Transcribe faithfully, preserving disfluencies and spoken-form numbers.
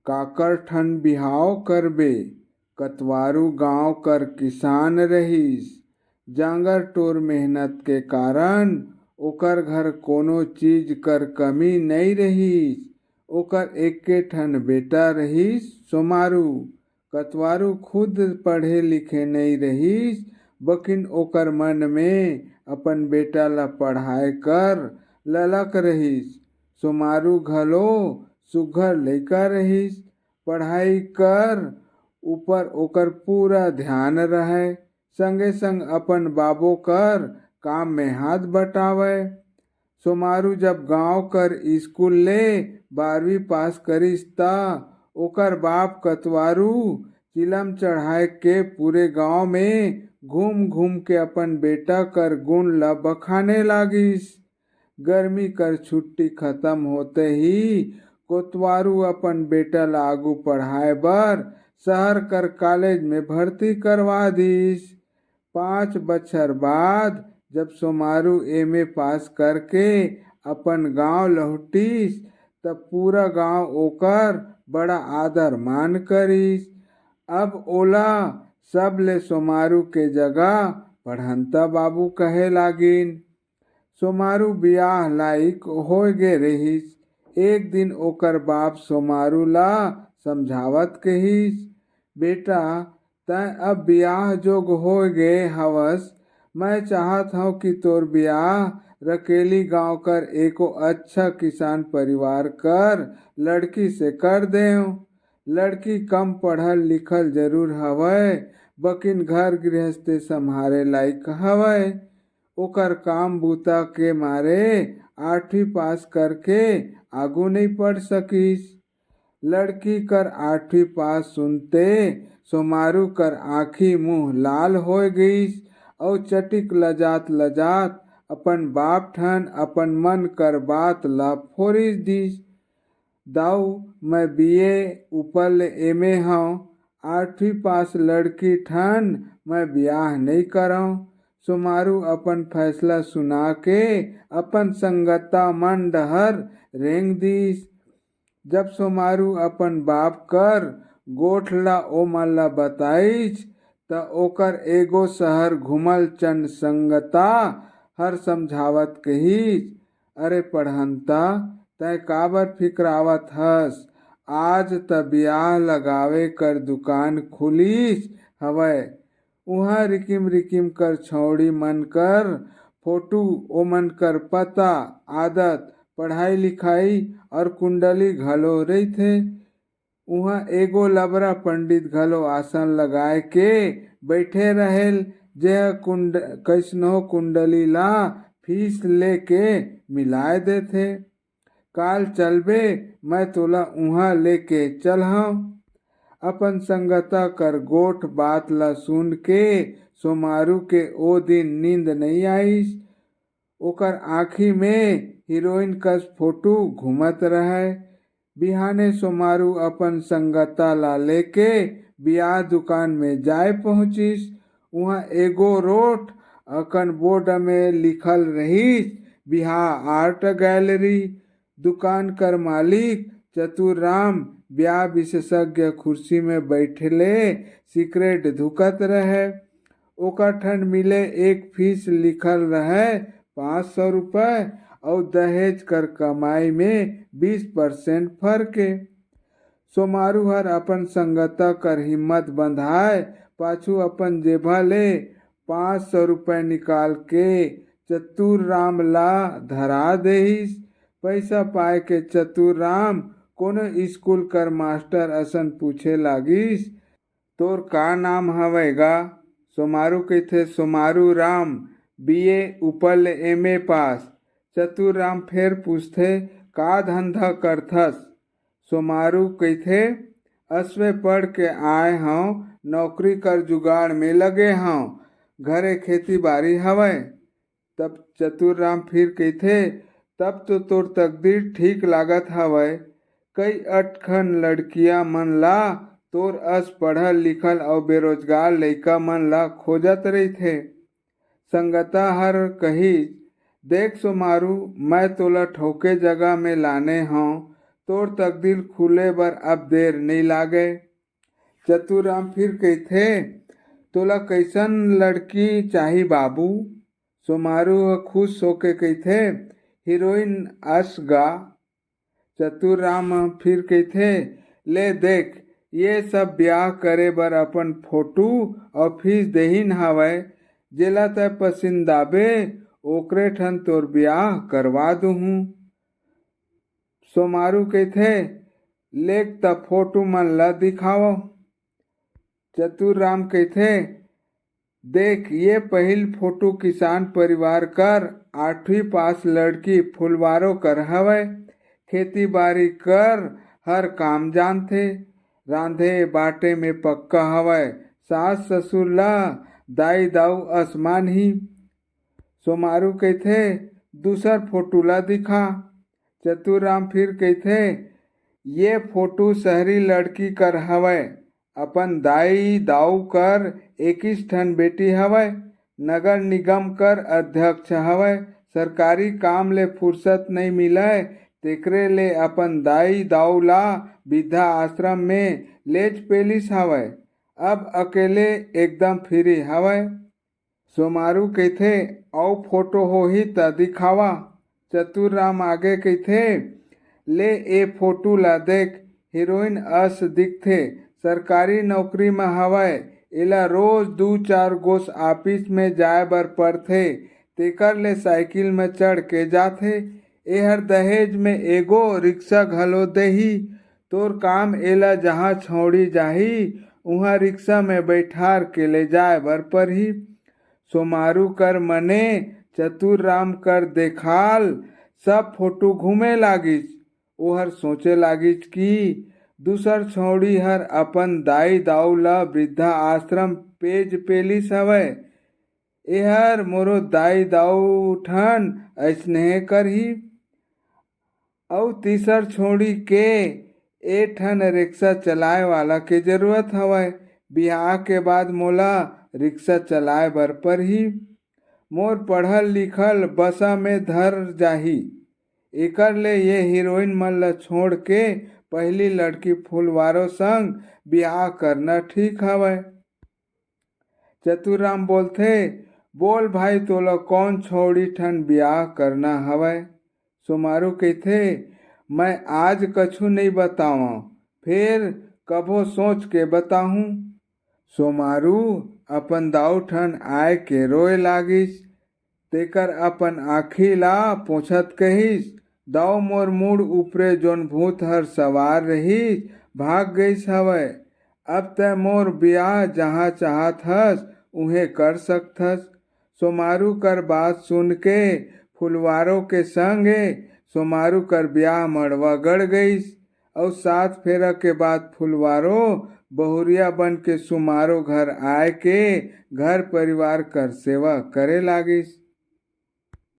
काकर ठन बिहाव करबे। कतवारू गांव कर किसान रहिस। जांगर टोर मेहनत के कारण ओकर घर कोनो चीज कर कमी नइ रहिस। ओकर एके ठन बेटा रहिस, सोमारू। कतवारू खुद पढ़े लिखे नइ रहिस, बकिन ओकर मन में अपन बेटा ला पढ़ाए कर ललक रहिस। सोमारू घलो सुघर लइका रहिस। पढ़ाई कर ऊपर ओकर पूरा ध्यान रहय, संगे संग अपन बाबो कर काम में हाथ बटावय। सोमारू जब गांव कर स्कूल ले बारहवीं पास करिस, त ओकर बाप कतवारू चिलम चढ़ाए के पूरे गांव में घूम घूम के अपन बेटा कर गुण ल बखाने लागिस। गर्मी कर छुट्टी खत्म होते ही कोतवारू अपन बेटा ल आगू पढ़ाए बर शहर कर कॉलेज में भर्ती करवा दिस। पाँच बछर बाद जब सोमारू एमए पास करके अपन गांव लहुटिस, त पूरा गांव ओकर बड़ा आदर मान करिस। अब ओला सब ले सोमारू के जगह पढ़ंता बाबू कहे लागिन। सोमारू बियाह लायक होय गे रहिस। एक दिन ओकर बाप सोमारू ला समझावत कहिस, "बेटा, तैं अब बियाह जोग होय गे हवस। मैं चाहत हंव कि तोर बियाह रकेली गांव कर एको अच्छा किसान परिवार कर लड़की से कर देंव। लड़की कम पढ़ल लिखल जरूर हवय, बकिन घर गृहस्थी संभारे लायक हवय। ओकर काम बूता के मारे आठवीं पास करके आगू नइ पढ़ सकिस।" लड़की कर आठवीं पास सुनते सोमारू कर आंखी मुंह लाल होय गईस अउ चटिक लजात लजात अपन बाप ठन अपन मन कर बात ला फोरिस दिस। "दाऊ, मैं बीए ऊपर ले एमए हंव, आठवीं पास लड़की ठन मैं बियाह नइ करंव।" सोमारू अपन फैसला सुना के अपन संगता मन डहर रेंग दिस। जब सोमारू अपन बाप कर गोठ ला ओमन ला बताइस, त ओकर एगो शहर घूमल चन संगता हर समझावत कहिस, "अरे पढ़ंता, तैं काबर फिकरावत हस? आज त बियाह लगावे कर दुकान खुलिस हवय। उहाँ रिकिम रिकिम कर छौड़ी मन कर फोटू, ओमन कर पता, आदत, पढ़ाई लिखाई और कुंडली घलो रहिथे। उहाँ एगो लबरा पंडित घलो आसन लगाए के बइठे रहेल, जेह कुंड-, कइसनो कुंडली ला फीस लेके मिलाए देथे। काल चलबे, मैं तोला उहाँ लेके चलहंव।" अपन संगता कर गोठ बात ला सुन के सोमारू के ओ दिन नींद नइ आइस। ओकर आँखी में हीरोइन कस फोटू घूमत रहय। बिहाने सोमारू अपन संगता ला लेके बियाह दुकान में जाय पहुँचिस। उहाँ एगो रोट अकन बोर्ड में लिखल रहिस, "बिहाव आर्ट गैलरी।" दुकान कर मालिक चतुर राम ब्याह विशेषज्ञ कुर्सी में बइठले सिगरेट धुकत रहय। ओकर ठन मिले एक फीस लिखल रहय पाँच सौ रुपये, अउ दहेज कर कमाई में बीस परसेंट फरके। सोमारू हर अपन संगता कर हिम्मत बंधाय पाछू अपन जेबा ले पाँच सौ रुपये निकाल के चतुर राम ला धरा देहिस। पइसा पाय के चतुर राम कोनो स्कूल कर मास्टर असन पूछे लागिस, "तोर का नाम हवय गा?" सोमारू कहिथे, "सोमारू राम, बीए ऊपर ले एमए पास।" चतुर राम फेर पूछथे, "का धंधा करथस?" सोमारू कहिथे, "असवे पढ़ के आय हंव, नौकरी कर जुगाड़ में लगे हंव, घरे खेती बारी हवय।" तब चतुर राम फिर कहिथे, "तब तो तोर तकदीर ठीक लागत हवय। कई अटखन लड़किया मन ला तोर अस पढ़ल लिखल अउ बेरोजगार लइका मन ला खोजत रहिथे।" संगता हर कहिस, "देख सोमारू, मैं तोला ठोके जगह में लाने हंव, तोर तकदीर खुले बर अब देर नइ लागे। चतुराम फिर कहिथे, "तोला कइसन लड़की चाही बाबू?" सोमारू ह खुश होके कहिथे, "हीरोइन अस गा।" चतुराम फिर कहिथे, "ले देख, ये सब ब्याह करे बर अपन फोटो अउ फीस देहिन हावय, जेला तै पसंदाबे, ओकरे ठन तोर ब्याह करवा दूहूं।" सोमारू कहिथे, "लेग त फोटो मन ला दिखावव।" चतुराम कहिथे, "देख, ये पहिल फोटो किसान परिवार कर आठवीं पास लड़की फुलवारो कर हवय। खेती बारी कर हर काम जानथे, रांधे बाटे में पक्का हवय। सास ससुर ला दाई दाऊ अस मानही।" सोमारू कहिथे, "दूसर फोटो ला दिखा।" चतुराम फिर कहिथे, "ये फोटो शहरी लड़की कर हवय। अपन दाई दाऊ कर इक्कीस ठन बेटी हवय। नगर निगम कर अध्यक्ष हवय। सरकारी काम ले फुर्सत नइ मिलय, तेकरे ले अपन दाई दाऊ ला वृद्धा आश्रम में लेज पेलिस हवय। अब अकेले एकदम फ्री हवय।" सोमारू कहिथे, "अउ फोटो होही त दिखावा।" चतुराम आगे कहिथे, "ले ए फोटो ला देख, हीरोइन अस दिखथे, सरकारी नौकरी म हवय। एला रोज दू चार गोस ऑफिस में जाय बर पड़थे, तेकर ले साइकिल में चढ़ के जाथे। एहर दहेज में एगो रिक्शा घलो देही। तोर काम एला जहां छौड़ी जाही, उहां रिक्शा में बैठार के ले जाय बर परही।" सोमारू कर मने चतुराम कर देखाल सब फोटो घूमे लागिस। ओहर सोचे लागिस कि दूसर छौड़ी हर अपन दाई दाऊ ला वृद्धा आश्रम पेज पेलिस हवय, एहर मोरो दाई दाऊ ठन अइसने करही। अउ तीसर छौड़ी के ए ठन रिक्शा चलाए वाला के जरूरत हवय। बिहाव के बाद मोला रिक्शा चलाए बर परही। मोर पढ़ल लिखल बसा में धर जाही। एकर ले ये हीरोइन मन ल छोड़ के पहिली लड़की फुलवारो संग बिहाव करना ठीक हवय। चतुराम बोलथे, "बोल भाई, तोला कौन छौड़ी ठन बियाह करना हवय?" सोमारू कहिथे, "मैं आज कछु नइ बतावंव, फेर कभो सोच के बताहूं।" सोमारू अपन दाऊ ठन आय के रोए लागिस। तेकर अपन आँखी ला पोंछत कहिस, "दाऊ, मोर मुड़ ऊपरे जोन भूत हर सवार रहिस, भाग गइस हवय। अब तैं मोर बियाह जहाँ चाहत हस, उहें कर सकथस।" सोमारू कर बात सुन के फुलवारो के संगे सोमारू कर बियाह मड़वा गड़ गइस। अउ सात फेरा के बाद फुलवारो बहुरिया बन के सोमारू घर आय के घर परिवार कर सेवा करे लागिस।